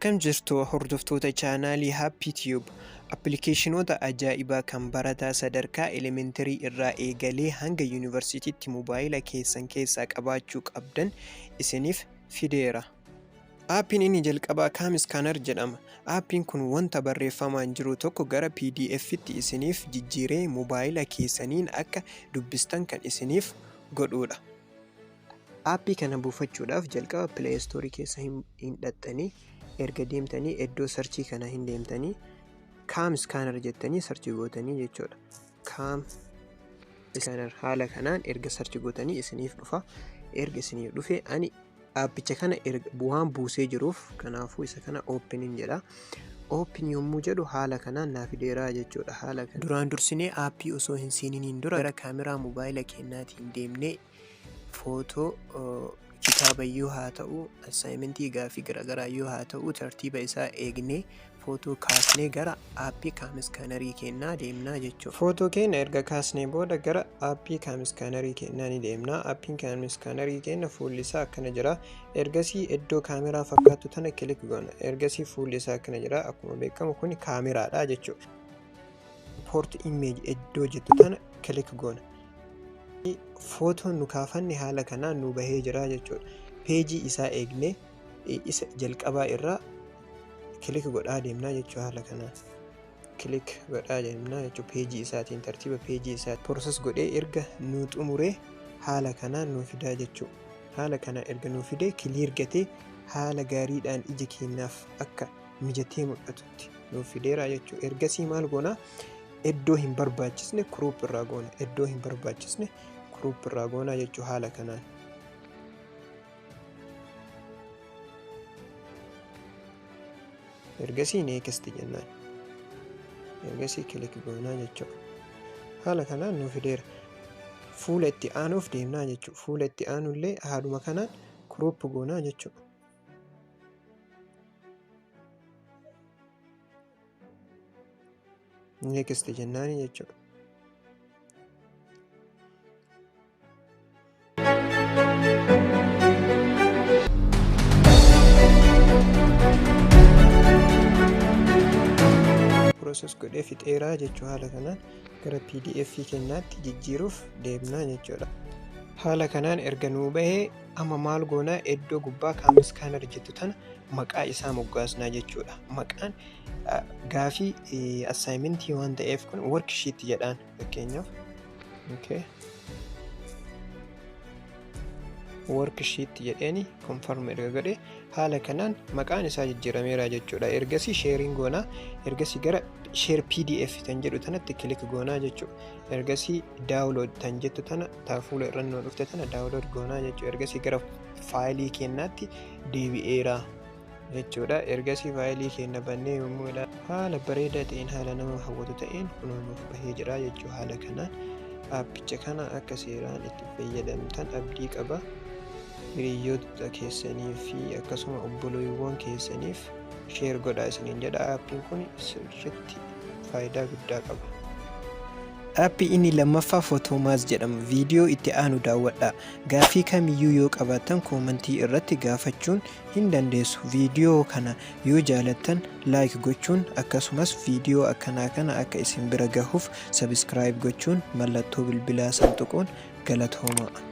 Akkam jirtu hordoftoota chaanaalii Happy Tube. Appilikeeshinoota ajaa'ibaa kan barataa sadarkaa elementarii irraa eegalee hanga yuunivarsiitiitti mobaayila keessan keessaa qabaachuu qabdan isiniif fideera. Aappiin inni jalqabaa Cam Scanner jedhama. Aappiin kun wanta barreeffamaan jiru tokko gara PDF'tti isiniif jijjiiree mobaayila keessaniin akka dubbistan kan isiniif godhuudha. Aappii kana buufachuudhaaf jalqaba Play Store keessa hin dhaxxanii, erga deemtanii iddoo sarchii kana hin deemtanii, Cam Scanner jettanii sarchi gootanii jechuudha. Cam Scanner haala kanaan erga sarchi gootanii isiniif dhufa. Erga isiniif dhufe, ani aappicha kana waan buusee jiruuf kanaafuu isa kana openin jedha. Open yommuu jedhu haala kanaan naa fideeraa jechuudha. Haala kana duraan dursinee aappii osoo hin seeniniin dura gara kaameraa mobaayila keenyaatiin deemnee footoo kitaabayyuu haa ta'u, assaayimentii gaaffii garaagarayyuu haa ta'u, tartiiba isaa eegnee footoo kaasnee gara aappii Cam Scannerii keenyaa deemnaa jechuudha. Footoo keenya erga kaasnee booda gara aappii Cam Scannerii keenyaa ni deemna. Aappiin Cam Scannerii keenya fuulli isaa akkana jira. Ergasii iddoo kaameraa fakkaattu tana click goona. Ergasii fuulli isaa akkana jira. Akkuma beekamu kun kaameraadha jechuudha. Import image iddoo jettu tana click goona. Footoon nu kaafanne haala kanaan nu bahee jira jechuudha. Peejii isaa eegnee isa jalqabaa irraa click godhaa deemnaa jechuudha. Haala kanaan click godhaa deemnaa jechuudha. Peejii isaatiin, tartiiba peejii isaatiin process godhee erga nu xumuree haala kanaan nu fidaa jechuudha. Haala kana erga nu fidee, clear gatee haala gaariidhaan ija keenyaaf akka mijatee mul'atutti nuuf fideera jechuudha. Ergasii maal goonaa? Iddoo hin barbaachisne crop irraa goona. Iddoo hin barbaachisne crop irraa goonaa jechuudha haala kanaan. Ergasii next jennaan. Ergasii click goonaa jechuudha. Haala kanaan nu fideera. Fuula itti aanuuf deemnaa jechuudha. Fuula itti aanullee haaluma kanaan crop goonaa jechuudha. Next jennaani jechuudha. Process godhee fixeeraa jechuu. Haala kanaan gara PDF keenyaatti jijjiiruuf deemnaa jechuudha. Haala kanaan erga nuu bahee, amma maal goonaa? Iddoo gubbaa Cam Scanner jettu tana maqaa isaa moggaasnaa jechuudha. Maqaan gaafii assaayimentii waan ta'eef kun worksheet jedhaan fakkeenyaaf. Okay. Worksheet jedheeni confirm erga godhe, haala kanaan maqaan isaa jijjiirameera jechuudha. Ergasii sharing goonaa, ergasii gara share PDF kan jedhu tanatti click goonaa jechuudha. Ergasii download kan jettu tana, taa fuula irra nu dhufte tana download goonaa jechuudha. Ergasii gara faayilii keenyaatti deebi'eera jechuudha. Ergasii faayilii keenya bannee yommuu ilaalu haala bareedaa ta'een, haala nama hawwatu ta'een kunoo nuuf bahee jira jechuudha. Haala kanaan aappicha kana akka seeraan itti fayyadamtan abdii qaba. Hiriyoota keessanii fi akkasuma obboloowwan keessaniif share godhaa isiniin jedha. Aappiin kun sirriitti faayidaa guddaa qaba. Aappii inni lammaffaa Photomath jedhama. Viidiyoo itti aanu daawwadhaa. Gaaffii kamiyyuu yoo qabaattan koomantii irratti gaafachuun hin dandeessu. Viidiyoo kana yoo jaalattan like gochuun, akkasumas viidiyoo akkanaa kana akka isin bira gahuuf subscribe gochuun mallattoo bilbilaa san tuquun galatoomaa.